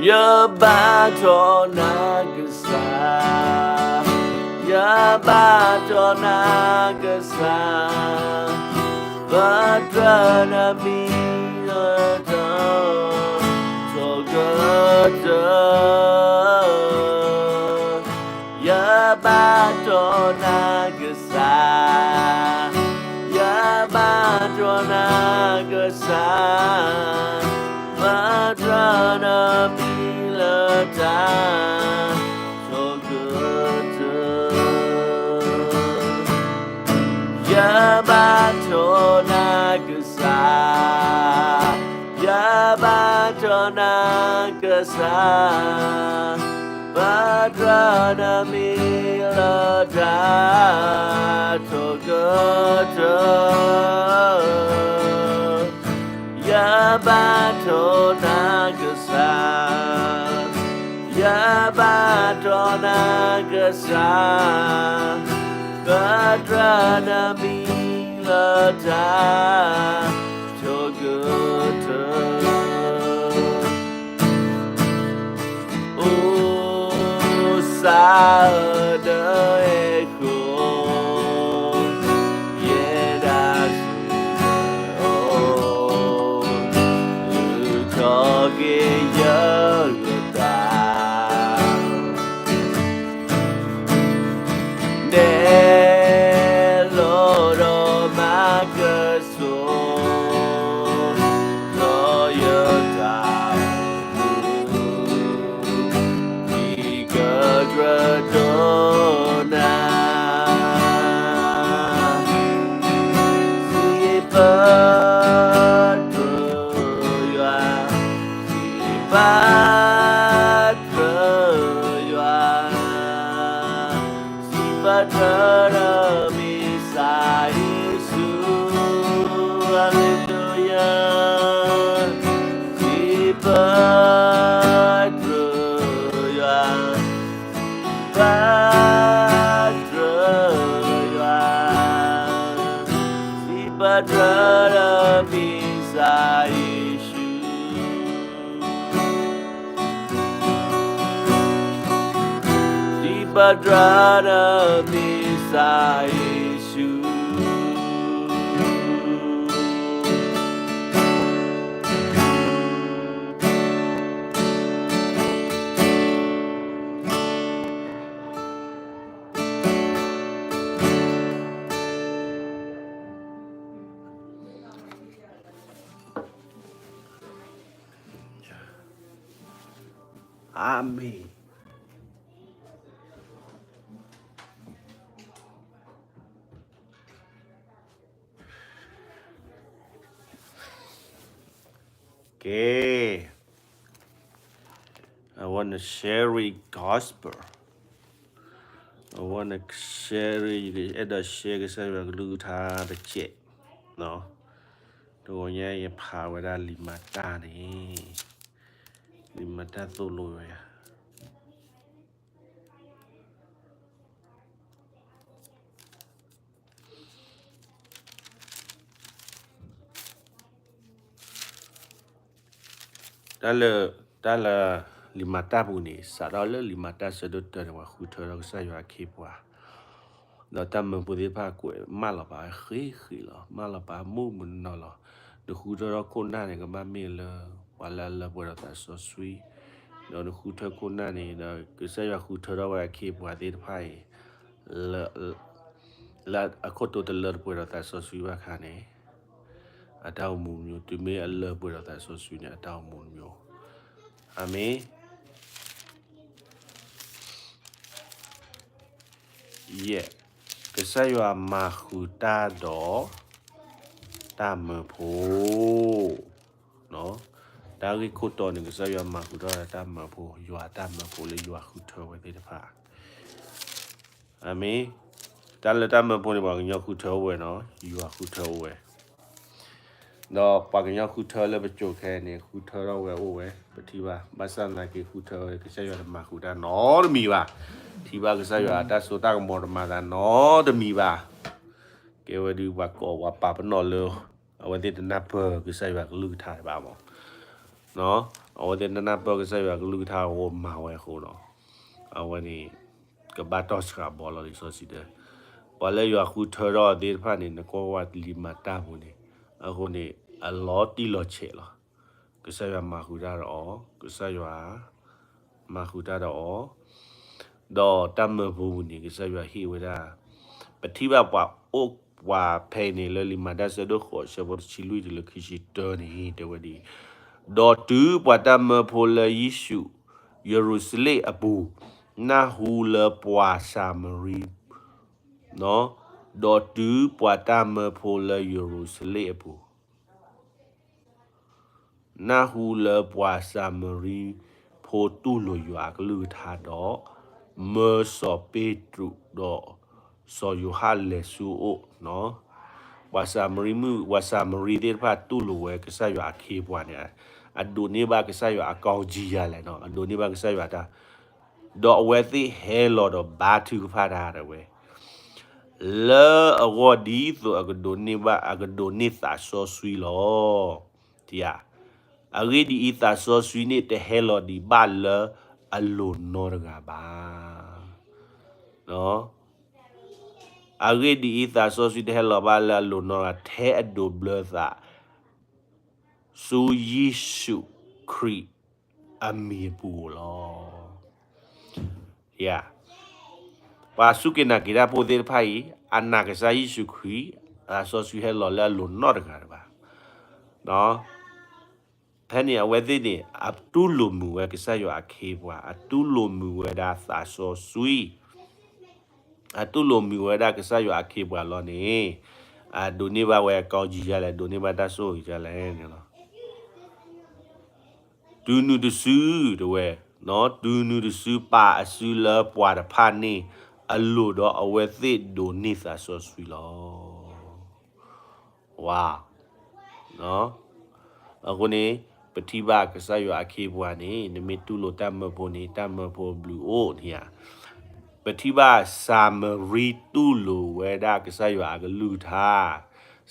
ယဘါထီၣ်နၤကစၢ်, ယဘါထီၣ်နၤကစၢ်, ပတြၢၤနမံၤလၢတၢ် ဆိကတၢၢ်, ယဘါထီၣ်နၤကစၢ်, ယဘါထီၣ်နၤကစၢ်, ပတြၢၤနမံၤလၢတၢ် ဆိကတၢၢ်, ယဘါထီၣ်နၤကစၢ်, ယဘါထီၣ်နၤကစၢ်, ပတြၢၤနမံၤလၢတၢ် ဆိကတၢၢ်, ယဘါထီၣ်နၤကစၢ်, ယဘါထီၣ်နၤကစၢ်, ပတြၢၤနမံၤလၢတၢ် ဆိကတၢၢ်, အိၣ်စါဧၢ နအဲၣ်ဃီ ယဲဒၣ်စံးအီၤ, လုၢ်ထီၣ်က့ၤယတၢ် နဲၣ်လီၤဒီးမၤကဆူၣ် ဒီးယတၢ်အိၣ်မူ ဒ်ကကြၢးဒီးနၤ, စံးဘါထုကဖၣ်ယွၤ, စံးဘါထုကဖၣ်ယွၤ, စံးဘါထုကဖၣ်ဒီးမ့ၢ်ကစၢ်ယ့ၣ်ၡူး, ဟါလ့လူယၤ, စံးဘါထုကဖၣ်ယွၤ, စံးဘါထုကဖၣ်ယွၤ, စံးဘါထုကဖၣ်ဒီးမ့ၢ်ကစၢ်ယ့ၣ်ၡူး, စံးဘါထုကဖၣ်ဒီးမ့ၢ်ကစၢ်ယ့ၣ်ၡူး. အၤမ့ၣ်. Okay. I wanna share the gospel. I wanna share, ယအဲၣ်ဒိး share ကစၢ်ယွၤကလုၢ်ကထါတစဲး, တဂီၤညါယဖးဝဲဒၣ်လံာ်မၤတၢ်န့ၣ်, လံာ်မၤတၢ်သိၣ်လိဝဲယၤ တၢ်လၢ, တၢ်လၢလံာ်မၤတၢ်ပူၤန့ၣ် စးထီၣ်လၢလံာ်မၤတၢ်ဆၢဒိၣ်တၢန့ၣ် ပှၤဃုထၢထီၣ်ကစၢ်ယွၤအခ့အပှၤ, ဒီးတၢ်မၢဖိသ့ၣ်တဖၣ်ကွဲးမၢလီၤပာ်ဃ့ဃ့လီၤ, မၢလီၤပာ်မူးမုာ်နီၢ်လီၤ. နဃုထၢထီၣ်ခိၣ်နၢ်န့ၣ် ကဘၣ်မ့ၢ်လၢပှၤလၢအလၢပှဲၤဒီးသးစီဆှံ, ဒီးနဃုထၢခိၣ်နၢ်န့ၣ်ဒီး ကစၢ်ယွၤဃုထၢထီၣ်ဝဲအခ့အပှၤသ့ၣ်တဖၣ်အံၤ လၢ, လၢအခိၣ်တိတလၢတပှဲၤဒီးသးစီဆှံဘၣ်ခါန့ၣ်, အတၢ်အိၣ်မူတမံၤ, တုၤမ့ၢ်အလၢပှဲၤဒီးသးစီဆှံန့ၣ် အတၢ်အိၣ်မူတမံၤ. အၤမ့ၣ်. ယဲၢ်, ကစၢ်ယွၤမၤဃုာ်တၢ်ဒီး တၢ်မၢဖိ, တၢ်ဂ့ၢ်ခိၣ်တီန့ၣ် ကစၢ်ယွၤမၤဃုာ်တၢ်ဒီးတၢ်မၢဖိ, ယွၤအတၢ်မၢဖိလၢယွၤဃုထၢဝဲသ့ၣ်တဖၣ်. အၤမ့ၣ်. တၢ်လၢတၢ်မၢဖိန့ၣ် ပှၤကညီဃုထၢအိၣ်ဝဲနီၤ, ယွၤဃုထၢအိၣ်ဝဲ, ဒီးပှၤကညီဃုထၢလၢပစိၤခဲအံၤန့ၣ် ဃုထၢထီၣ်ဝဲအိၣ်ဝဲ, ပထံၣ်ဘၣ်, ဘၣ်ဆၣ်သနာ်က့ ဃုထၢဝဲ ကစၢ်ယွၤတမၤဃုာ်တၢ်နီတမံၤဘၣ်, ထံၣ်ဘၣ်ကစၢ်ယွၤအတၢ်စိတၢ်ကမီၤတမၤသးနီတမံၤဘၣ်. ကဲဝဲဒုးပှၤကိးပှၤပာ်ပနီၣ်လၢ အဝဲသ့ၣ်တနၢ်ပၢၢ်ကစၢ်ယွၤကလုၢ်ကထါတဘၣ်မး, အဝဲသ့ၣ်တနၢ်ပၢၢ်ကစၢ်ယွၤကလုၢ်ကထါအဃိမၤဝဲအဃိဒီး အဝဲန့ၣ် ကဘၣ်တီၢ်ဆှးဘီလီၤလံာ်စီဆှံတဲ, ပှၤလၢယွၤဃုထၢထီၣ်သ့ၣ်တဖၣ်န့ၣ် နကွၢ်ဝဲလံာ်မၤတၢ်ပူၤန့ၣ်, အဃိန့ၣ် အလီၤတံၢ်လီၤဆဲးလီၤ. ကစၢ်ယွၤမၤဃုာ်တၢ်ဒီးအီၤ, ကစၢ်ယွၤ မၤဃုာ်တၢ်ဒီးအီၤ, ဒီးတၢ်မၢဖိပူၤန့ၣ် ကစၢ်ယွၤဟ့ၣ်ဝဲဒၣ်, ပထံၣ်ဘၣ်ပှၤအိၣ်ပှၤဖဲအံၤန့ၣ် လၢလံာ်မၤတၢ်ဆၢဒိၣ်ဃိး ဆၢဖိတဆံလွံၢ်တုၤလၢခံဆံတၢန့ၣ် တဲဝဲဒ်အံၤ, ဒီးတုၤပှၤတၢ်မၢဖိလၢယ့ၣ်ၡူး ယရူၤၡလ့ၣ်အပူၤ, နၢ်ဟူလၢပှၤၡၤမရံ, ဒီးတုၤပှၤတၢ်မၢဖိလၢယရူၤၡလ့ၣ်အပူၤ နၢ်ဟူလၢပှၤၡၤမရံဖိတူၢ်လိာ်ယွၤအကလုၢ်ကထါဒီး, မၢစီၤပ့းတရူးဒီးစီၤယိၤဟၣ်လဲၤဆူအအိၣ်, ပှၤၡၤမရံမုၣ် ပှၤၡၤမရံသ့ၣ်တဖၣ်တူၢ်လိာ်ဝဲကစၢ်ယွၤအခ့အပှၤန့ၣ်, အဒိးန့ၢ်ဘၣ်ကစၢ်ယွၤအကီၢ်ကံယၤလဲၣ်နီၤ, အဒိးန့ၢ်ဘၣ်ကစၢ်ယွၤတၢ် ဒီးအဝဲသ့ၣ်ဟဲလီၤဒီးဘါထုကဖၣ်တၢ်ဒၣ်ဝဲ, လၢအဂီၢ်ဒ်သိးအကဒိးန့ၢ်ဘၣ် အကဒိးန့ၢ်သးစီဆှံလီၤ. အဂ့ၢ်ဒ်အံၤ, သးစီဆှံန့ၣ်တဟဲလီၤဒံးဘၣ်လၢအလိၤနီတဂၤဘၣ်. အဂ့ၢ်ဒ်အံၤ, သးစီဆှံတဟဲလီၤဘၣ်လၢအလိၤနီတဂၤ, ထဲအဒိးဘျၢသး ဆူယ့ၣ်ၡူးခရံာ်အမံၤအပူၤလီၤ. ပှၤစူၢ်က့ၤနာ်က့ၤတၢ်ဖိသ့ၣ်တဖၣ်အံၤ, အနာ်ကစၢ်ယ့ၣ်ၡူးခရံာ်, သးစီဆှံဟဲလီၤလၢအလိၤနီတဂၤတဘၣ်. ဖဲန့ၣ်အဝဲသ့ၣ်န့ၣ် အတူၢ်လိာ်မုာ်ဝဲကစၢ်ယွၤအခ့အပှၤ, အတူၢ်လိာ်မုာ်ဝဲဒၣ်သးစီဆှံ အတူၢ်လိာ်မုာ်ဝဲဒၣ်ကစၢ်ယွၤအခ့အပှၤလီၤန့ၣ်, အဒိးန့ၢ်ဘၣ်ဝဲအကီၢ်ကံယၤလဲၣ်, ဒိးန့ၢ်ဘၣ်တၢ်ဆိၣ်ဂ့ၤယၤလဲၣ်န့ၣ်လီၤ. တုၤနုၤတစု, တဲဝဲ, တုၤနုၤတစုပာ်အစုလၢပှၤတဖၣ်န့ၣ်အလိၤဒီး အဝဲသ့ၣ်ဒိးန့ၢ်သးစီဆှံလီၤ. ဝါ အဃိန့ၣ် ပထံၣ်ဘၣ်ကစၢ်ယွၤအခ့အပှၤန့ၣ် နမ့ၢ်တူၢ်လိာ်တၢ်မၢဖိန့ၣ် တၢ်မၢဖိဘျုးအိၣ်န့ၣ်ဧါ. ပထံၣ်ဘၣ်ၡၤမရံတူၢ်လိာ်ဝဲဒၣ်ကစၢ်ယွၤအကလုၢ်ကထါ,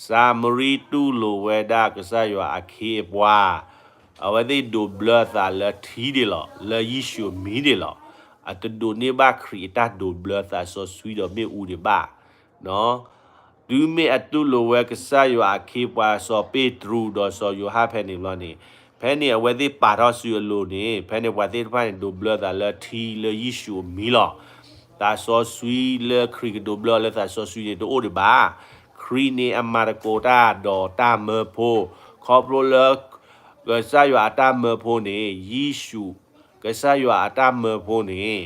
ၡၤမရံတူၢ်လိာ်ဝဲဒၣ်ကစၢ်ယွၤအခ့အပှၤ, အဝဲသ့ၣ်ဒိးဘျၢသးလၢထံဒၣ်လီၤ, လၢယ့ၣ်ၡူးအမံၤဒၣ်လီၤ. အတဒိးန့ၢ်ဘၣ်ခရံာ်အတၢ်ဒိးဘျၢသးစီဆှံဒီးမ့ၣ်အူဒံးဘၣ်. တုၤမ့ၢ်အတူၢ်လိာ်ဝဲကစၢ်ယွၤအခ့အပှၤစီၤပ့းတရူးဒီးစီၤယိၤဟၣ်ဖဲန့ၣ်ဘျီန့ၣ်, ဖဲန့ၣ်အဝဲသ့ၣ်ပာ်ထီၣ်စုအလိၤန့ၣ်, ဖဲန့ၣ်ပှၤသ့ၣ်တဖၣ်န့ၣ် ဒိးဘျၢသးလၢထံလၢယ့ၣ်ၡူးအမံၤလီၤ. သးစီဆှံလၢခရံာ်ကဒိးဘျၢအီၤလၢသးစီဆှံန့ၣ် တအိၣ်ဒံးဘၣ်. ခရံာ်န့ၣ်အမၤသကိးတၢ်ဒီးတၢ်မၢဖိ, ခီဖျိလၢ ကစၢ်ယွၤအတၢ်မၢဖိန့ၣ်, ယ့ၣ်ၡူး, ကစၢ်ယွၤအတၢ်မၢဖိန့ၣ်,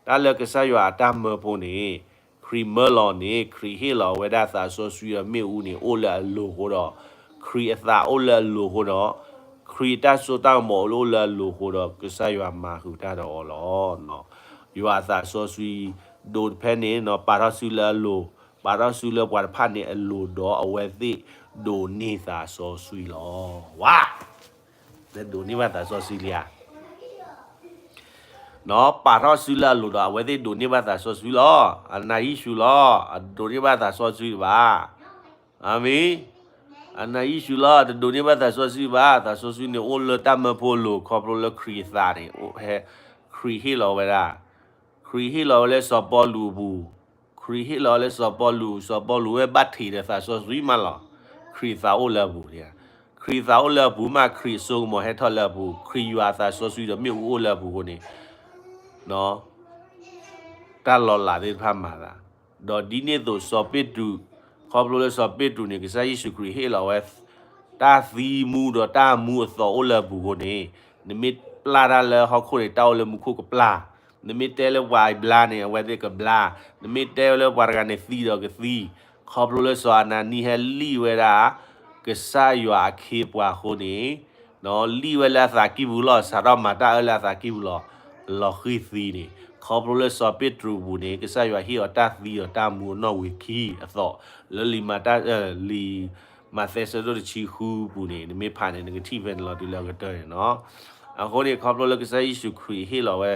တၢ်လၢကစၢ်ယွၤအတၢ်မၢဖိန့ၣ်, ခရံာ်မၢလီၤန့ၣ်, ခရံာ်ဟ့ၣ်လီၤဝဲဒၣ်သးစီဆှံဒီးမ့ၣ်အူန့ၣ် အိၣ်လၢအလိၤအဃိဒီး, ခရံာ်အသးအိၣ်လၢအလိၤအဃိဒီး, ခရံာ်အတၢ်စိတၢ်ကမီၤအိၣ်လၢအလိၤအဃိဒီး ကစၢ်ယွၤမၤဃုာ်တၢ်ဒီးအီၤလီၤ. ယွၤအသးစီဆှံ ဒိးဖဲန့ၣ် ပာ်ထီၣ်စုလၢအလိၤ, ပာ်ထီၣ်စုလၢပှၤတဖၣ်န့ၣ်အလိၤဒီးအဝဲသ့ၣ်ဒိးန့ၢ်သးစီဆှံလီၤ. ဝါ, ဒိးန့ၢ်ဘၣ်သးစီဆှံလံဧါ. ပာ်ထီၣ်စုလၢအလိၤဒီးအဝဲသ့ၣ်ဒိးန့ၢ်ဘၣ်သးစီဆှံလီၤ. အနာ်ယ့ၣ်ၡူးလီၤ, အဒိးန့ၢ်ဘၣ်သးစီဆှံတဘၣ်. အၤမ့ၣ်. အနာ်ယ့ၣ်ၡူးလီၤ, တဒိးန့ၢ်ဘၣ်သးစီဆှံဘၣ်. သးစီဆှံန့ၣ်အိၣ်လၢတၢ်မၢဖိအလိၤ ခီဖျိလၢခရံာ်အသးန့ၣ်, ခရံာ်ဟ့ၣ်လီၤဝဲဒၣ်, ခရံာ်ဟ့ၣ်လီၤဝဲလၢစီၤပီလူးအပူၤ, ခရံာ်ဟ့ၣ်လီၤဝဲလၢစီၤပီလူး, စီၤပီလူးဝဲဘၣ်ထံးဒီးသးစီဆှံမးလီၤ. ခရံာ်သးအိၣ်လၢအပူၤ, ခရံာ်သးအိၣ်လၢအပူၤမး, ခရံာ်အစိကမီၤဟဲထီၣ်လၢအပူၤ, ခရံာ်ယွၤအသးစီဆှံဒီးမ့ၣ်အူအိၣ်လၢအပူၤအဃိန့ၣ် တၢ်လီၤလးသ့ၣ်တဖၣ်မၤသး, ဒီးဒ်န့ၣ်အသိးစီၤပ့းတရူး, ခီဖျိလၢစီၤပ့းတရူးန့ၣ် ကစၢ်ယ့ၣ်ၡူးခရံာ်ဟ့ၣ်လီၤဝဲ တၢ်သံမူဒီးတၢ်မူအသီအိၣ်လၢအပူၤအဃိန့ၣ်, နမ့ၢ်ပျၢ်တၢ်လၢဟီၣ်ခိၣ်န့ၣ် တၢ်အိၣ်လၢမူခိၣ်ကပျၢ်, နမ့ၢ်တဲလၢပှၤဘျါန့ၣ် အဝဲသ့ၣ်ကဘျါ, နမ့ၢ်တဲဝဲလၢပှၤတဂၤန့ၣ်သံဒီးကသံ, ခီဖျိလၢစီၤအနၤနံဟဲလံၣ်ဝဲဒၣ် ကစၢ်ယွၤအခ့အပှၤအဃိန့ၣ် လံၣ်ဝဲလၢအသးကံၢ်ပူၤလီၤ, စးထီၣ်မၤတၢ်အၢလၢအသးကံၢ်ပူၤလီၤ, လီၤဃံၤသံန့ၣ်, ခီဖျိလၢစီၤပ့းတရူးအပူၤန့ၣ် ကစၢ်ယွၤဟ့ၣ်အီၤတၢ်သံဒီးတၢ်မူအနီၣ်ဝံာ်ခံအသိး, လၢလံာ်မၤတၢ်, လံာ်မးသဲဆၢဒိၣ်တဆံဃုပူၤန့ၣ် နမ့ၢ်ဖးန့ၣ် နကထံၣ်ဖဲန့ၣ်လီၤတုၤလၢအကတၢၢ်န့ၣ်လီၤ. အဃိန့ၣ် ခီဖျိလၢကစၢ်ယ့ၣ်ၡူးခရံာ်ဟ့ၣ်လီၤဝဲ,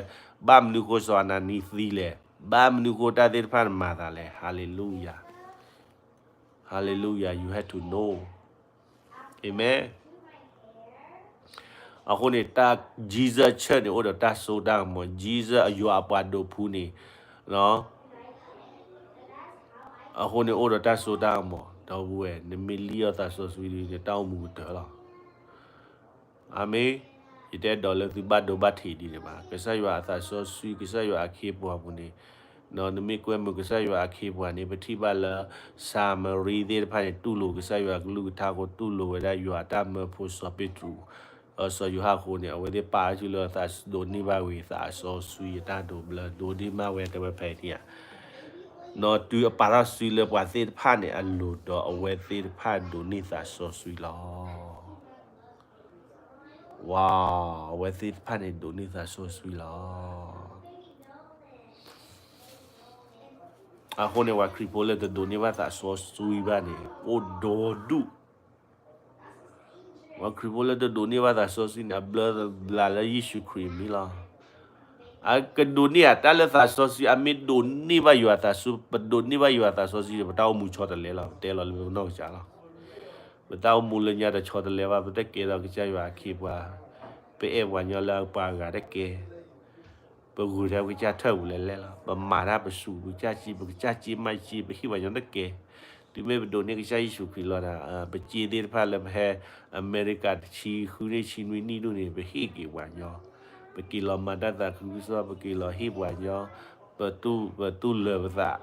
ဘၣ်မနုၤဃိစီၤအနၤနံသံလဲၣ်, ဘၣ်မနုၤဃိတၢ်သ့ၣ်တဖၣ်မၤသးလဲၣ်, ဟၤလ့လူယၤ. Hallelujah, you have to know. Amen. အဃိန့ၣ် တၢ် Jesus church န့ၣ် အိၣ်ဒီးတၢ်စိတၢ်ကမီၤ, Jesus အယွၤအပှၤဒိးဖုန့ၣ်, အဃိန့ၣ်အိၣ်ဒီးတၢ်စိတၢ်ကမီၤ, ဒီပုၢ်ဝဲၢ် နမ့ၢ်လံၣ်အီၣ်သးစီဆှံဒီး နတၢ်အိၣ်မူကတၢၢ်လီၤ. အၤမ့ၣ်, ယတအဲၣ်ဒိးလၢသုဘၣ်ဒိဘၣ်ထံးဒ်န့ၣ်ဘၣ်. ကစၢ်ယွၤအသးစီဆှံ ကစၢ်ယွၤအခ့အပှၤအပူၤန့ၣ်, နမ့ၢ်ကွဲမုာ်ကစၢ်ယွၤအခ့အပှၤန့ၣ် ပထံၣ်ဘၣ်လၢ စၤမရံသ့ၣ်တဖၣ်န့ၣ် တူၢ်လိာ်ကစၢ်ယွၤကလုၢ်ကထါအဃိ တူၢ်လိာ်ဝဲဒၣ်ယွၤအတၢ်မၢဖိစီၤပ့းတရူး, စီၤယိၤဟၣ်အဃိန့ၣ် အဝဲသ့ၣ်ပာ်အစုလၢသးဒိးန့ၢ်ဘၣ်ဝဲ သးစီဆှံအတၢ်ဒိးဘျၢ ဒိးန့ၢ်မးဝဲတဲဝဲဖဲအံၤန့ၣ်ဧါ. နီၢ်တုၤအပာ်ထီၣ်စုလၢပှၤသ့ၣ်တဖၣ်န့ၣ်အလိၤဒီး အဝဲသ့ၣ်တဖၣ်ဒိးန့ၢ်သးစီဆှံလီၤ. ဝါ, အဝဲသ့ၣ်တဖၣ်န့ၣ်ဒိးန့ၢ်သးစီဆှံလီၤ. အဃိန့ၣ် ပှၤခရံာ်ဖိလၢတဒိးန့ၢ်ဘၣ်သးစီဆှံဘၣ်န့ၣ် အိၣ်ဒိၣ်ဒူၣ်. ပှၤခရံာ်ဖိလၢတဒိးန့ၢ်ဘၣ်သးစီဆှံန့ၣ် အဘျၢဘျးလၢယ့ၣ်ၡူးခရံာ်အမံၤလီၤ. အကဒိးန့ၢ်အတၢ်လၢသးစီဆှံ အမ့ၢ်ဒိးန့ၢ်ဘၣ်ယွၤသးစီ, ပဒိးန့ၢ်ဘၣ်ယွၤသးစီဆှံန့ၣ် ပတၢ်အိၣ်မူဆီတလဲလီၤ, ပတဲလီၤလၢပနီၢ်ကစၢ်လီၤ. ပတၢ်အိၣ်မူလၢညါတဆီတလဲဘၣ်, ပတကဲဒီးကစၢ်ယွၤအခ့အပှၤ, ပအဲၣ်ပှၤညီလၢပှၤဂၤတကဲ ပဂုာ်ထဲပကစၢ်ထၢၣ်ပူၤလဲၤလဲၤလီၤ. ပမၤတၢ်ပစူးပကစၢ်စ့, ပကစၢ်စ့မးစ့, ပဟ့ၣ်ပှၤညီတကဲ. တုၤမ့ၢ်ပဒိးန့ၢ်ကစၢ်ယ့ၣ်ၡူးခရံာ်လီၤဒီး ပစ့သ့ၣ်တဖၣ်လၢပဟဲအမဲရကၤတဆံဃုနံၣ်ဆံနွံနံၣ်ဒိၣ်န့ၣ် ပဟ့ၣ်က့ၤပှၤညီ, ပက့ၤလီၤမၤတၢ်သးခုကစီၣ်, ပက့ၤလီၤဟ့ၣ်ပှၤညီ, ပတူၢ်, ပတူၢ်လၢာ်ပသး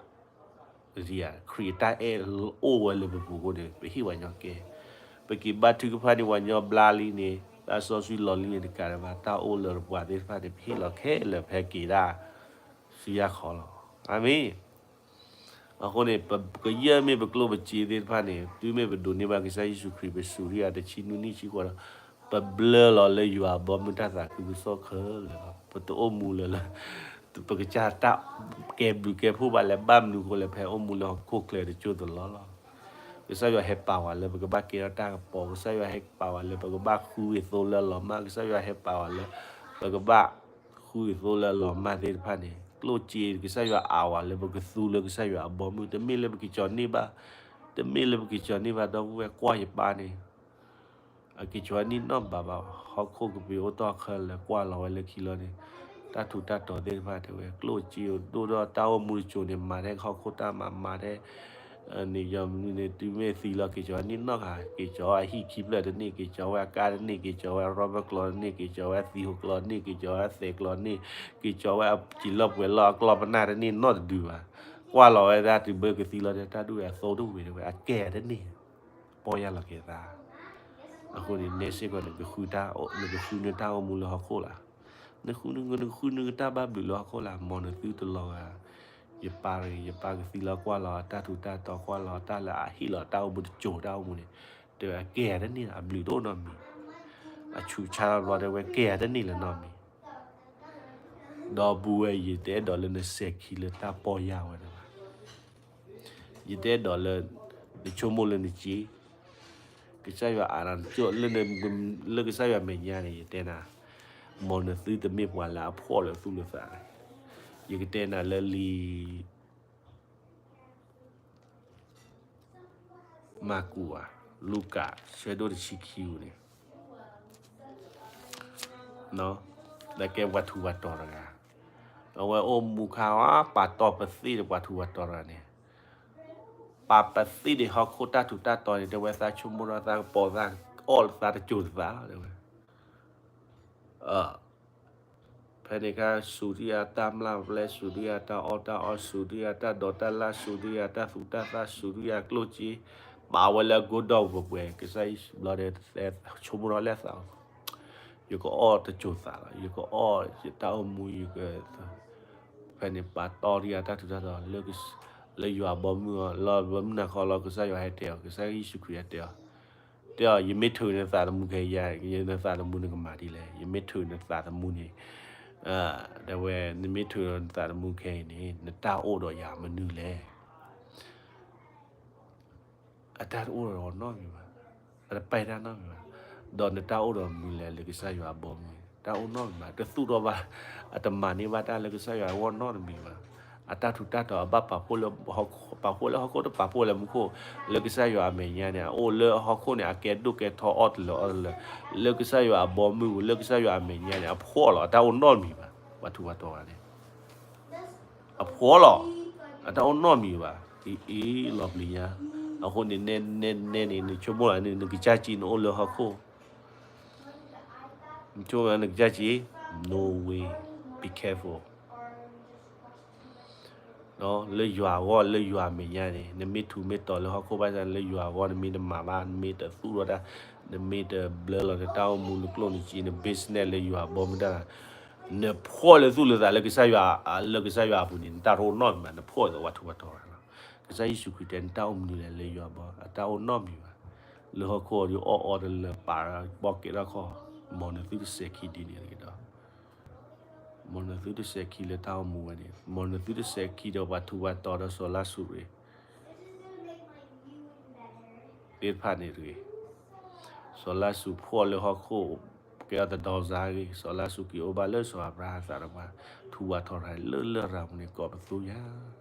ခရံာ်အတၢ်အဲၣ်အိၣ်ဝဲလၢပပူၤအဃိန့ၣ် ပဟ့ၣ်ပှၤညီကဲ. ပက့ၤဘါထုကဖၣ်န့ၢ်ပှၤညီဘျါလံန့ၣ် သးစီဆှံလီၤလံန့ၣ် တကးဒံးဘၣ် တၢ်အိၣ်လၢပှၤသ့ၣ်တဖၣ်န့ၣ် ပဟ့ၣ်လီၤခဲလၢာ် ပဟဲက့ၤဒၣ် စုယါခီလီၤ. အၤမ့ၣ်. အဃိန့ၣ် ပကယဲၢ်မ့ၢ်ပကျိၣ်ပစ့သ့ၣ်တဖၣ်န့ၣ် တုၤမ့ၢ်ပဒိးန့ၢ်ဘၣ်ကစၢ်ယ့ၣ်ၡူးခရံာ် ပစူးဒံးယၤတဆံနွံနံၣ်ဆံဃိးဒီး ပဘျၢလီၤလၢယွၤအဘီမုၢ်တၢ်သးခုကစီၣ်ခဲလၢာ်လီၤ. ပတအိၣ်မူလၢၤလၢ ပကစၢ်တၢ်ကဲဘျုးကဲဖှိၣ်ဘၣ်လဲၣ်, ဘၣ်မနုၤအဃိလဲၣ်, ပဟဲအိၣ်မူလၢဟီၣ်ခိၣ်ချၢတစိၢ်တလီၢ်လီၤ. ကစၢ်ယွၤဟဲပာ်ဝဲလၢပကဘၣ်ကဲထီၣ်တၢ်ကပီၤ, ကစၢ်ယွၤဟဲပာ်ဝဲလၢပကဘၣ်ဃုဂ့ၤသိလၢအလီၤမၢ်, ကစၢ်ယွၤဟဲပာ်ဝဲလၢ ပကဘၣ်ဃုဂ့ၤသိလၢအလီၤမၢ်သ့ၣ်တဖၣ်န့ၣ် ကျိၣ်စ့ ကစၢ်ယွၤအးဝဲလၢပကသူလၢကစၢ်ယွၤအဘီမုၢ်, တမ့ၢ်လၢပကကၠီၤန့ၢ်ဘၣ်, တမ့ၢ်လၢပကကၠီၤန့ၢ်ဘၣ် ဒီပုၢ်ဝဲၢ်ကွၢ်ယပၢ်န့ၣ် အက့ၤကၠီၤန့ၢ်နီတဘျီဘၣ်, ဟီၣ်ခိၣ်ကပ့ၤအိၣ်တီၢ်ခဲလၢာ်ကွၢ်လီၤဝဲလၢခံလီၤန့ၣ်, တၢ်ထူးတၢ်တီၤသ့ၣ်တဖၣ်တဲဝဲ ကျိၣ်စ့ဒိၣ်ဒီးတၢ်အိၣ်မူတစိၤန့ၣ် မၤထဲဟီၣ်ခိၣ်တၢ်မၤ မၤထဲ န့ၣ်ယီၤမနုၤန့ၣ် တုၤမ့ၢ်သံလီၤ က့ၤကၠီၤန့ၢ်နီတဂၤ, က့ၤကၠီၤအဟံၣ်ခံဖျၢၣ်တန့ၢ်, က့ၤကၠီၤဝဲအကါတန့ၢ်, က့ၤကၠီၤဝဲအရီဘၢၣ်ကျီတန့ၢ်, က့ၤကၠီၤဝဲအသံးဟိးကျီတန့ၢ်, က့ၤကၠီၤဝဲအသဲးကျီတန့ၢ်, က့ၤကၠီၤဝဲအစံာ်လီၢ်ပှဲၤလီၢ်အကျီပနၢ်တန့ၢ်နီတဒုဘၣ်. ကွၢ်လီၤဝဲဒၣ်တုၤဘၢကသံလီၤဒီး တၢ်ဒူၣ်ဝဲအသိတဝံၤတဝဲ အကဲတန့ၢ် ပီၢ်ယၢ်လီၤက့ၤသး. အဃိန့ၣ် နဲစ့ၢ်ကီး နကဃုနတၢ်အိၣ်မူလၢဟီၣ်ခိၣ်လၢ်, နဃုနတၢ်ဘၣ်ဘျုးလၢဟီၣ်ခိၣ်လၢ်, မ်နသုတလီၤဂာ် ယပၢ်တဂ့ၤ, ယပၢ်ကသံလီၤကွၢ်လီၤတၢ်ထူးတၢ်တီၤ ကွၢ်လီၤတၢ်လၢအဟ့ၣ်လီၤတၢ်အိၣ်မူတစိၤတၢ်အိၣ်မူန့ၣ်, တဲဝဲအကဲတန့ၢ် အဘျုးတအိၣ်နီတမံၤ, အဆူးဆါလီၤဘျီတဲဝဲကဲတန့ၢ်လၢနီတမံၤ. ဒီပုၢ်ဝဲၢ် ယတအဲၣ်ဒိးလၢနစဲးခံလၢတၢ်ပီၢ်ယၢ်ဝဲန့ၣ်ဘၣ်. ယတအဲၣ်ဒိးလၢ နဆိကမိၣ်လၢနစ့, ကစၢ်ယွၤအးလီၤနကၠိၣ် လၢကစၢ်ယွၤမဲာ်ညါန့ၣ် ယတဲနၤ, မ်နသုတမ့ၢ်ပှၤလၢအဖှီၣ်လၢသူၣ်လၢသး, ယကတဲနၤလၢလံာ် မၢ်ကူးဧါ, လူၤကၣ် ဆၢဒိၣ်တဆံခံပူၤန့ၣ်, ကဲပှၤထူးပှၤတီၤတဂၤ, အဝဲအိၣ်မူခါ ပာ်တီပသ့ၣ်ဒီးပှၤထူးပှၤတီၤတဂၤန့ၣ်, ပာ်ပသ့ၣ်ဒီးဟီၣ်ခိၣ်တၢ်ထူးတၢ်တီၤန့ၣ် တဲဝဲသးဆိကမိၣ်ထီၣ်သးကပီၤသးအီၣ်သးတစိၤတသးလီၤ တဲဝဲ ဖဲန့ၣ်အခါ စူးဒုယၤတၢ်မျၢ်ပျဲ, စူးဒုယၤတၢ်အီၣ်တၢ်အီ, စူးဒုယၤတၢ်ဒိးတၢ်လၢ်, စူးဒုယၤတၢ်သူတၢ်သၣ်, စူးဒုယၤကျိၣ်စ့, ပာ်ဝဲလၢအကိဒီၣ်ပှဲၤပှဲၤ, ကစၢ်ယ့ၣ်ၡူးဘျီဒီး ဆိကမိၣ်ထီၣ်လၢသး, ယကအီၣ်တစိၤသးလီၤ, ယကအီၣ်ယတၢ်အိၣ်မူ, ယက, ဖဲန့ၣ်ပာ်တီယၤတၢ်ထူးတၢ်တီၤ လၢယွၤဘီမုၢ်အီၤ, လၢဘီမုၢ်နၤခီလီၤ ကစၢ်ယွၤဟဲတဲအီၤ, ကစၢ်ယ့ၣ်ၡူးခရံာ်ဟဲတဲအီၤ, တဲအီၤ ယမ့ၢ်ထုးနသးသမူခဲအံၤ, နသးသမူနကမၤဒ်လဲၣ်, ယမ့ၢ်ထုးနသးသမူန့ၣ်, တဲဝဲ နမ့ၢ်ထုးနသးသမူခဲအံၤန့ၣ် နတၢ်အိၣ်ဒီးယၤမနုၤလဲၣ်. အတၢ်တအိၣ်ဒီးနီတမံၤဘၣ်, အတပာ်တၢ်နီတမံၤဘၣ်, ဒီးနတၢ်အိၣ်ဒီးမနုၤလဲၣ်လၢကစၢ်ယွၤအဘီအမုၢ်, တၢ်အိၣ်နီတမံၤဘၣ်, တသူၣ်ထီၣ်ဘၣ်, အတမၤန့ၢ်ဘၣ်တၢ်လၢကစၢ်ယွၤအဂီၢ်နီတမံၤဘၣ်, အတၢ်ထူးတၢ်တီၤအဘၣ်ပာ်ဖှိၣ်လၢဟီၣ်ခိၣ်, ပာ်ဖှိၣ်လၢဟီၣ်ခိၣ်တပာ်ဖှိၣ်လၢမူခိၣ်, လၢကစၢ်ယွၤအမဲာ်ညါန့ၣ် အအိၣ်လၢဟီၣ်ခိၣ်န့ၣ် အကဲဒိၣ်ကဲထီအီၣ်တလၢာ်အီၣ်တလၢာ်, လၢကစၢ်ယွၤအဘီမုၢ်ပူၤ လၢကစၢ်ယွၤအမဲာ်ညါန့ၣ် အဖှီၣ်လီၤ, အတၢ်အိၣ်နီတမံၤဘၣ်, ပှၤထူးပှၤတီၤဂၤန့ၣ် အဖှီၣ်လီၤ, အတၢ်အိၣ်နီတမံၤဘၣ်, အ့ လီၤပျံၤညါ, အဃိန့ၣ် နဲနဲန့ၣ် နဆိကမိၣ်လၢနကစၢ်စ့နအိၣ်လၢဟီၣ်ခိၣ် နဆိကမိၣ်နကစၢ်စ့, no way, be careful. လၢယွၤအဂီၢ် လၢယွၤအမဲာ်ညါန့ၣ် နမ့ၢ်ထူးမ့ၢ်တီၤလၢဟီၣ်ခိၣ်ဘၣ်ဆၣ် လၢယွၤအဂီၢ် နမ့ၢ်တမၤဘၣ် နမ့ၢ်တသူၣ်ထီၣ်တၢ်, နမ့ၢ်တဘျၢလီၤနတၢ်အိၣ်မူ နကျိၣ်နစ့ န business လၢယွၤအဘီမုၢ်တၢ်, နဖှီၣ်လၢသူၣ်လၢသးလၢကစၢ်ယွၤ, လၢကစၢ်ယွၤအပူၤန့ၣ် နတၢ်တအိၣ်နီတမံၤဘၣ်, နဖှီၣ်ဒီးပှၤထူးပှၤတီၤဂၤလီၤ. ကစၢ်ယ့ၣ်ၡူးခရံာ်တဲ နတၢ်အိၣ်မနုၤလဲၣ်လၢယွၤအဘီ, အတၢ်အိၣ်နီတမံၤဘၣ်, လၢဟီၣ်ခိၣ်ဒီးအီၣ်အီတလၢာ် ပာ်ပီၣ်ကဲထီၣ်ခီၣ်, မ်နသုတစဲးခံဒ်န့ၣ်တဂ့ၤဒီး မ်နသုတစဲးခံလၢတၢ်အိၣ်မူဝဲန့ၣ်, မ်နသုတစဲးခံဒီးပှၤထူးပှၤတီၤဒီးစီၤလါစရူး သ့ၣ်တဖၣ်န့ၣ်တဂ့ၤ. စီၤလါစရူးဖှီၣ်လၢဟီၣ်ခိၣ် ကဲထီၣ်တဒီစါဂ့ၤ, စီၤလါစရူးက့ၤအိၣ်ဘၣ်လၢစီၤအၤဘြၤဟၣ်သးတဖၣ်, ထူးပှၤတီၤတဂၤလၢလရာ်ပူၤန့ၣ် ကိးပသူယၤ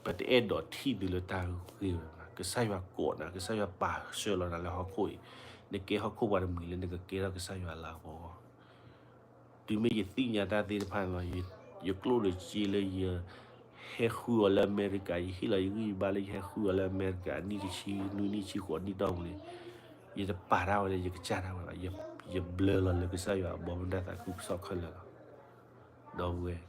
ပတအဲၣ်ဒိးထံၣ်သုလၢတၢ်ဂ့ၢ်ဝဲဘၣ်. ကစၢ်ယွၤကိးနၤ, ကစၢ်ယွၤပာ်ဆှၢလီၤနၤလၢဟီၣ်ခိၣ်အံၤ, နကဲဟီၣ်ခိၣ်ပှၤတမှံၤလၢနကကဲထီၣ်ကစၢ်ယွၤလၤကပီၤအဂီၢ်. တုၤမ့ၢ်ယသ့ၣ်ညါတၢ်သ့ၣ်တဖၣ်န့ၣ်လီၤ, ယကျိၣ်ဒီးစ့လၢယဟဲဃုအီၤလၢအမဲရကၤ, ယဟ့ၣ်လီၤယဂံၢ်ယဘါလၢယဟဲဃုအီၤလၢအမဲရကၤ အနံၣ်တဆံ, နွံနံၣ်ဆံဃိးနံၣ်တီၢ်ပူၤန့ၣ်, ယတပာ်တၢ်ဝဲလၢယကစၢ်ဒၣ်ဝဲဘၣ်, ယဘျၢလီၤလၢကစၢ်ယွၤအဘီမုၢ်တၢ်သးခုကစီၣ်ခဲလၢာ်လီၤ. ဒီပုၢ်ဝဲၢ်,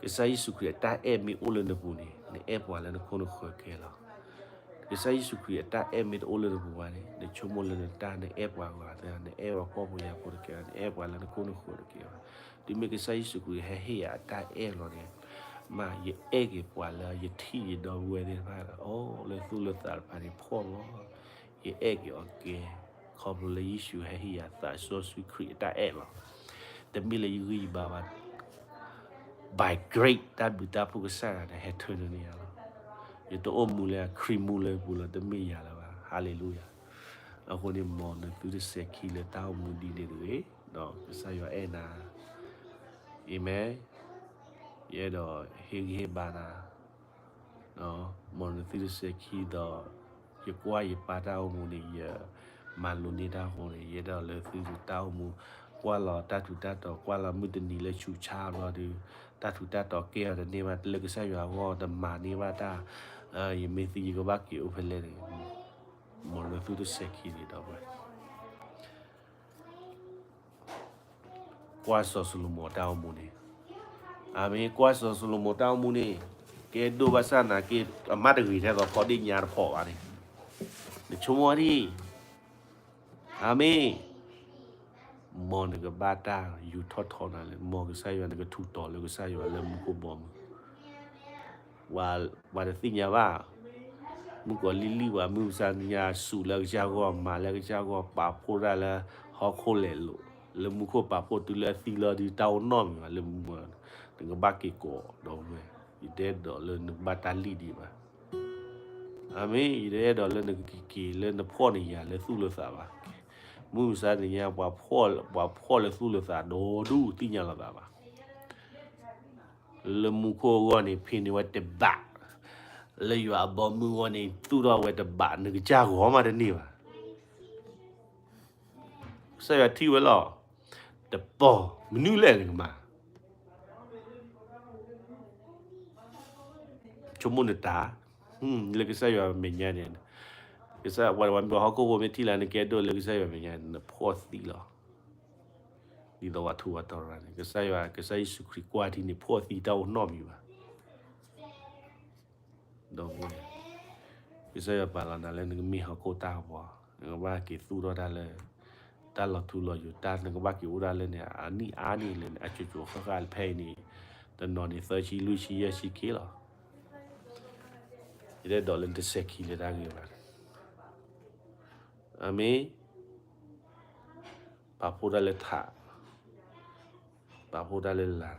ကစၢ်ယ့ၣ်ၡူးခရံာ်အတၢ်အဲၣ်မ့ၢ်အိၣ်လၢနပူၤန့ၣ်, နအဲၣ်ပှၤလၢနခိၣ်နဃၢၤကဲလီၤ. ကစၢ်ယ့ၣ်ၡူးခရံာ်အတၢ်အဲၣ်မ့ၢ်တအိၣ်လၢနပူၤဘၣ်န့ၣ်, နဆိကမိၣ်လၢနတၢ်, နအဲၣ်ပှၤဂၤသ့, နအဲၣ်ပှၤဖှီၣ်ဖိယာ်ဖိတကဲဘၣ်, နအဲၣ်ပှၤလၢနခိၣ်နဃၢၤတကဲဘၣ်. တုၤမ့ၢ်ကစၢ်ယ့ၣ်ၡူးခရံာ်ဟဲဟ့ၣ်ယၤအတၢ်အဲၣ်လီၤန့ၣ်, မ့ၢ်ယအဲၣ်က့ၤပှၤလၢယထံၣ်ယဒီပုၢ်ဝဲၢ်သ့ၣ်တဖၣ်လီၤ, အိၣ်လၢသူၣ်လၢသးတဖၣ်န့ၣ်ဖှီၣ်လီၤ. ယအဲၣ်က့ၤအီၤကဲ, ခီဖျိလၢယ့ၣ်ၡူးဟဲဟ့ၣ်ယၤသးစီဆှံခရံာ်အတၢ်အဲၣ်လီၤ. တမ့ၢ်လၢယဂံၢ်ယဘါဘၣ်, by grace တၢ်ဘျုးတၢ်ဖှိၣ်ကစၢ်ယွၤန့ၣ် ဟဲထၢနုာ်န့ၢ်ယၤလီၤ. ယတအိၣ်မူလၢခရံာ်မူလၢပူၤလီၤ, တမ့ၢ်ယၤလၢၤဘၣ်. ဟါလ့လူယၤ. အဃိန့ၣ် မ်နသုတစဲးခံလၢတၢ်အိၣ်မူဒ်န့ၣ်တဂ့ၤ, ဒီးကစၢ်ယွၤအဲၣ်နၤ. အၤမ့ၣ်. ယအဲၣ်ဒိးဟ့ၣ်ဂံၢ်ဟ့ၣ်ဘါနၤ မ်နသုတစဲးခံဒီး ယကွၢ်ယပၢ်တၢ်အိၣ်မူန့ၣ် ယမၤလိန့ၢ်တၢ်အဃိန့ၣ် ယအဲၣ်ဒိးလၢသုတၢ်အိၣ်မူ ကွၢ်လီၤတၢ်ထူးတၢ်တီၤ ကွၢ်လီၤမုၢ်တနံၤလၢဆူးဆါဘျီဒီး တၢ်ထူးတၢ်တီၤကဲအီၤတန့ၢ်ဘၣ် လၢကစၢ်ယွၤအဂီၢ်တမၤန့ၢ်ဘၣ်တၢ်, ယမ့ၢ်သံယကဘၣ်က့ၤအိၣ်ဖဲလဲၣ်န့ၣ်, မ်နသုတစဲးခံန့ၣ်ဒီးဝဲ ကွၢ်စီၤၡလိၤမိၤတၢ်အိၣ်မူန့ၣ်, အၤမ့ၣ်, ကွၢ်စီၤၡလိၤမိၤတၢ်အိၣ်မူန့ၣ် ကဲဒိၣ်ဘၣ်ဆၣ်နာ်က့ အမါတဂ့ၤထဲသိးဖီဒ့ၣ်ညါတဖီးဘၣ်န့ၣ်, နဆိကမိၣ်ဒံး, အၤမ့ၣ်, မ်နကဘၣ်တၢ်ယူၤထီၣ်ထီနၤလၢ မ်ကစၢ်ယွၤနကထူးတီၤလၢကစၢ်ယွၤလၢမူခိၣ်ဘီမုၢ် ပှၤတသ့ၣ်ညါဘၣ်, မုၢ်ကီၤလံၢ်လံၢ်ပှၤ မုၢ်မဆါညါစူးလၢကစၢ်ဂီၢ် မၤလၢကစၢ်ဂီၢ် ပာ်ဖှိၣ်တၢ်လၢဟီၣ်ခိၣ်လဲၤလိာ်, လၢမူခိၣ်ပာ်ဖှိၣ်တုၤလၢအသံလီၤဒုးတၢ်အိၣ်နီတမံၤဘၣ်လၢမူခိၣ်, နကဘၣ်က့ၤကိးဒီးဝဲ, ယတအဲၣ်ဒိးလၢနကဘၣ်တၢ်လံၣ်ဒံးဘၣ် အၤမ့ၣ်, ယတအဲၣ်ဒိးလၢနကက့ၤက့ၤလၢနဖှီၣ်နယာ်လၢသူၣ်လၢသးဘၣ်. မုၢ်မဆါတနံၤညါ ပှၤဖှီၣ်လၢသူၣ်လၢသးဒီဒူၣ်သ့ၣ်ညါလီၤသးဘၣ်. လၢမူခိၣ်အဂီၢ်န့ၣ် ဖံးန့ၢ်ဝဲတဘး, လၢယွၤအဘီမုၢ်အဂီၢ်န့ၣ် သူၣ်ထီၣ်ဝဲတဘး နကစၢ်ဂီၤမးတန့ၢ်ဘၣ်. ကစၢ်ယွၤထံၣ်ဝဲလီၤ, တပီၤ မနုၤလဲၣ်နကမၤ ဆိကမိၣ်နတၢ်, လၢကစၢ်ယွၤမဲာ်ညါန့ၣ်, ကစၢ်ဝဲဝဲမ့ၢ်ဟီၣ်ခိၣ်ဖိမ့ၢ်ထံၣ်လၢနကဲဒိၣ်လၢကစၢ်ယွၤမဲာ်ညါန့ၣ် နဖှီၣ်သံလီၤ. ဒ်သိးပှၤထူးပှၤတီၤတဂၤန့ၣ် ကစၢ်ယွၤ ကစၢ်ယ့ၣ်ၡူးခရံာ်ကွၢ်ထံန့ၣ် ဖှီၣ်သံတၢ်အိၣ်နီတမံၤဘၣ်. ဒီး ကစၢ်ယွၤပာ်လီၤနၤလၢနကမ့ၢ်ဟီၣ်ခိၣ်တၢ်ကပီၤ, နကဘၣ်က့ၤသူၣ်ထီၣ်တၢ်လၢ တၢ်လီၤထူလီၤယိာ်တၢ် နကဘၣ်က့ၤအိၣ်ဒၣ်လၢန့ၣ် အနံၣ်အါန့ၣ်လၢန့ၣ် အစိၤစိၤဃၣ်ဃၣ်ဖဲအံၤန့ၣ်, တနီၤန့ၣ် သၢဆံ လွံၢ်ဆံ ယဲၢ်ဆံခံလီၤ. ယတအဲၣ်ဒိးလၢနတစဲးခံလၢတၢ်ဂ့ၢ်ဘၣ်. အၤမ့ၣ်. ပာ်ဖှိၣ်တၢ်လၢထး, ပာ်ဖှိၣ်တၢ်လၢလၤ,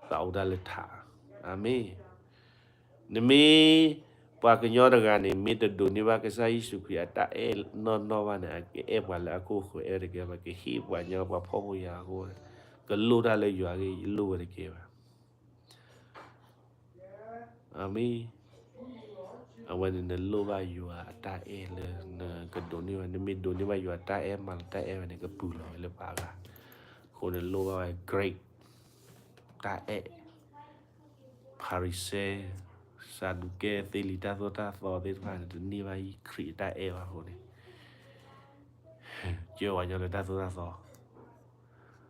ပာ်ဖှိၣ်တၢ်လၢထး, အၤမ့ၣ်. နမ့ၢ်ပှၤကညီတဂၤန့ၣ် မ့ၢ်တဒိးန့ၢ်ဘၣ်ကစၢ်ယ့ၣ်ၡူးခရံာ်အတၢ်အဲၣ်နီၢ်နီၢ်ဘၣ်န့ၣ် အကအဲၣ်ပှၤလၢအခိၣ်ဃၢၤအဲၣ်တကဲဘၣ်, ကဟ့ၣ်ပှၤညီပှၤဖှီၣ်ဖိယာ်ဖိ, ကလိၣ်တၢ်လၢယွၤအဂ့ၢ် ယလိၣ်ဝဲတကဲဘၣ်. အၤမ့ၣ်. အဝဲန့ၣ်နလိၣ်ဘၣ်ယွၤအတၢ်အဲၣ်လၢနကဒိးန့ၢ်ဘၣ်, နမ့ၢ်ဒိးန့ၢ်ဘၣ်ယွၤတၢ်အဲၣ်မးလၢတၢ်အဲၣ်ဝဲန့ၣ် ကပုာ်လီၤဝဲလၢပှၤအဂၤ. အဃိန့ၣ်လိၣ်ဘၣ်ဝဲ grace တၢ်အဲၣ်. ဖၤရံၤၡဲ, စၤဒူးကဲ, သ့လံာ်တၢ်သိၣ်တၢ်သီသ့ၣ်တဖၣ်န့ၣ် တန့ၢ်ဘၣ်ယခရံာ်အတၢ်အဲၣ်ဘၣ်အဃိန့ၣ် ကၢဝဲညီလၢတၢ်သိၣ်တၢ်သီ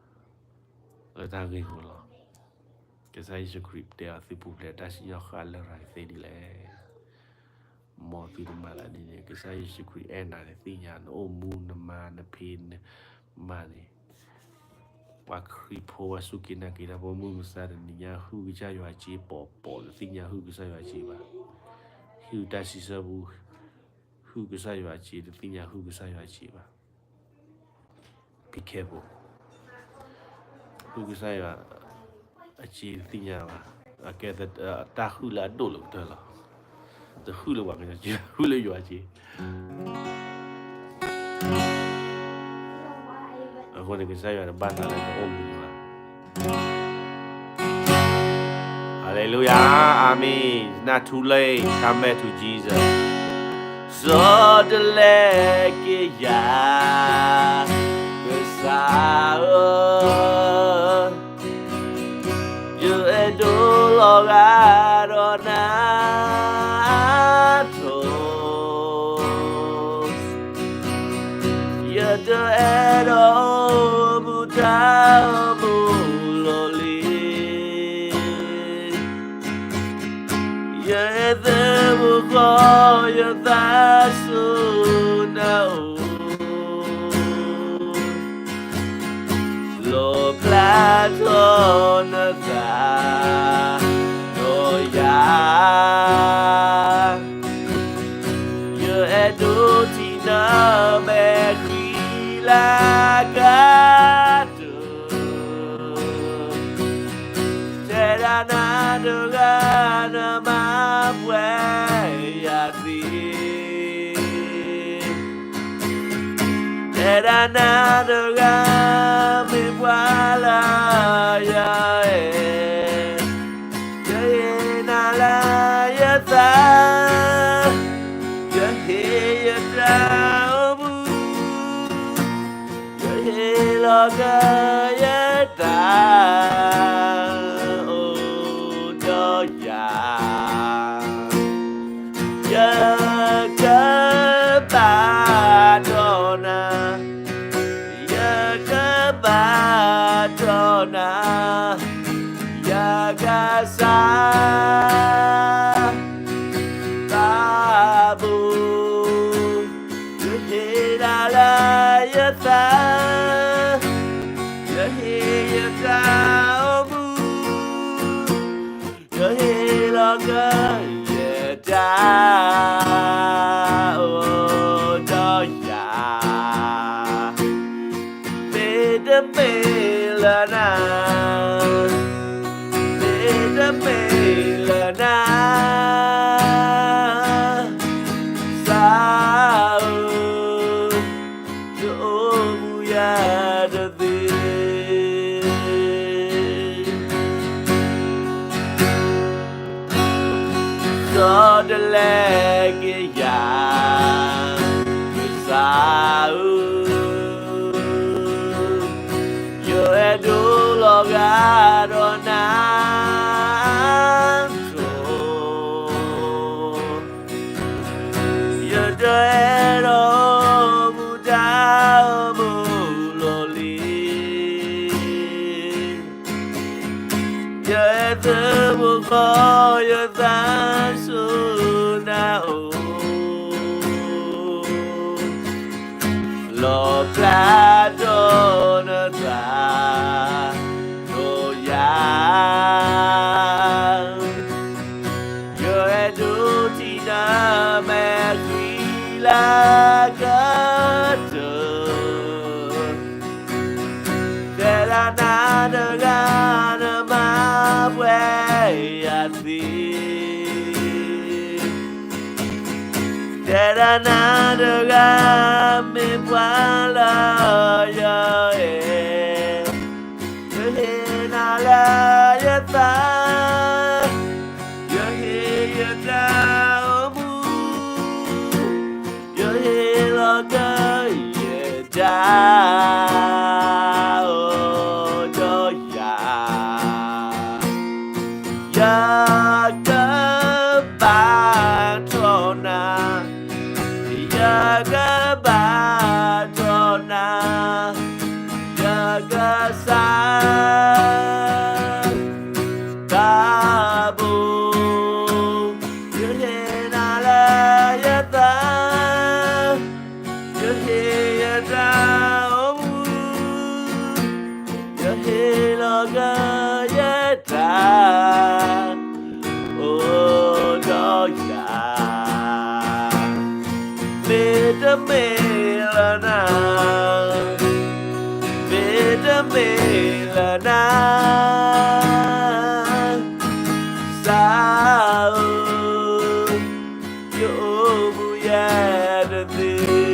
လၢတၢ်ဂ့ၢ်အဃိလီၤ. ကစၢ်ယ့ၣ်ၡူးခရံာ်တဲအီၤသုပူၤဖျဲးတၢ်စံၣ်ညီၣ်ဃၣ်လၢရၤသ့ဒ်လဲၣ်. မ်သုတမၤသးဒ်န့ၣ်, ကစၢ်ယ့ၣ်ၡူးခရံာ်အဲၣ်နၤန့ၣ် သ့ၣ်ညါနအိၣ်မူနမၤနဖံးနမၤန့ၣ်, ပှၤခရံာ်ဖိပှၤစူၢ်က့ၤနာ်က့ၤတၢ်ဖိမုၢ်မဆါတနံၤညါ ဟုၣ်ကစၢ်ယွၤစ့ပိာ်ပိာ် တသ့ၣ်ညါဟုၣ်ကစၢ်ယွၤစ့ဘၣ်. ဟုၣ်တၢ်စံးဆၢပူၤ, ဟုၣ်ကစၢ်ယွၤစ့ တသ့ၣ်ညါဟုၣ်ကစၢ်ယွၤစ့ဘၣ်. Be careful. ဟုၣ်ကစၢ်ယွၤအစ့တသ့ၣ်ညါဘၣ်. အကဲ တၢ်ဟုၣ်လၢအဒိၣ်လၢကတၢၢ်လီၤ. တဟုၣ်လၢပှၤကညီစ့, ဟုၣ်လၢယွၤစ့. အဃိန့ၣ် ကစၢ်ယွၤတဘၣ်သးလၢနအိၣ်မူဘၣ်. Hallelujah, Amen. It's not too late. Come back to Jesus. ဆီတလဲက့ၤယၤ, ကစၢ်ဧၢ, ယအဲၣ်ဒိးလီၤဂာ်ဒီးနၤအါထီၣ်, ယတအဲၣ်ဒိးအိၣ်မူတၢ်အိၣ်မူလီၤလံ. ယအဲၣ်သုးမုၢ်ဃီယသးစိနၤဧိၤ, လီၣ်ဖျါထီၣ်နသးဒီးယၤ. ယအဲၣ်ဒိးထံၣ်နမဲာ်ချံလၢကါတၢၢ်, ထဲဒၣ်နၤတဂၤနမၤပှဲၤယၤသ့, ထဲဒၣ်နၤတဂၤမ့ၢ်ပှၤလၢယအဲၣ်, ယဟ့ၣ်နၤလၢယသး, ယဟ့ၣ်ယတၢ်အိၣ်မူ, ယဟ့ၣ်လီၤကၢယတၢ်အိၣ်ဒီးယၤ. ယကဘၣ်ထီၣ်နၤ, ယကဘၣ်ထီၣ်နၤ, ယကစၢ် ဘၣ်ဘိ, ယဟ့ၣ်နၤလၢယသး, ယဟ့ၣ်ယတၢ်အိၣ်မူ, ယဟ့ၣ်လီၤကၢယတၢ် အိၣ်ဒီးယၤ, မ့တမ့ၢ်လၢနၤ, မ့တမ့ၢ်လၢနၤ, ကစၢ်ဧၢ, ယအိၣ်မူယၤတသ့. ဆီတလဲက့ၤယၤ, ကစၢ်ဧၢ, ယအဲၣ်ဒိးလီၤဂာ်ဒီးနၤအါထီၣ်, ယတအဲၣ်ဒိးအိၣ်မူတၢ်အိၣ်မူလီၤလံ. ယအဲၣ်သုးမုၢ်ဃီယသးစိနၤဧိၤ, လီၣ်ဖျါထီၣ်နသးဒီးယၤ, ယအဲၣ်ဒိးထံၣ်နမဲာ်ချံလၢကတၢၢ်, ထဲဒၣ်နၤတဂၤနမၤပှဲၤယၤသ့, ထဲဒၣ်နၤတဂၤမ့ၢ်ပှၤလၢယအဲၣ်, ယဟ့ၣ်နၤလၢယသး, ယဟ့ၣ် ယကဘါထီၣ်နၤ, ယကဘါထီၣ်နၤ, ယကစၢ် တၢ်ဘိ, ယဟ့ၣ်နၤလၢယသး, ယဟ့ၣ်ယတၢ်အိၣ်မူ, ယဟ့ၣ်လီၤက့ၤယတၢ် အိၣ်ဒီးယၤ, မ့တမ့ၢ်လၢနၤ, မ့တမ့ၢ်လၢနၤ, ကစၢ်ဧၢ, ယအိၣ်မူယဲတသ့.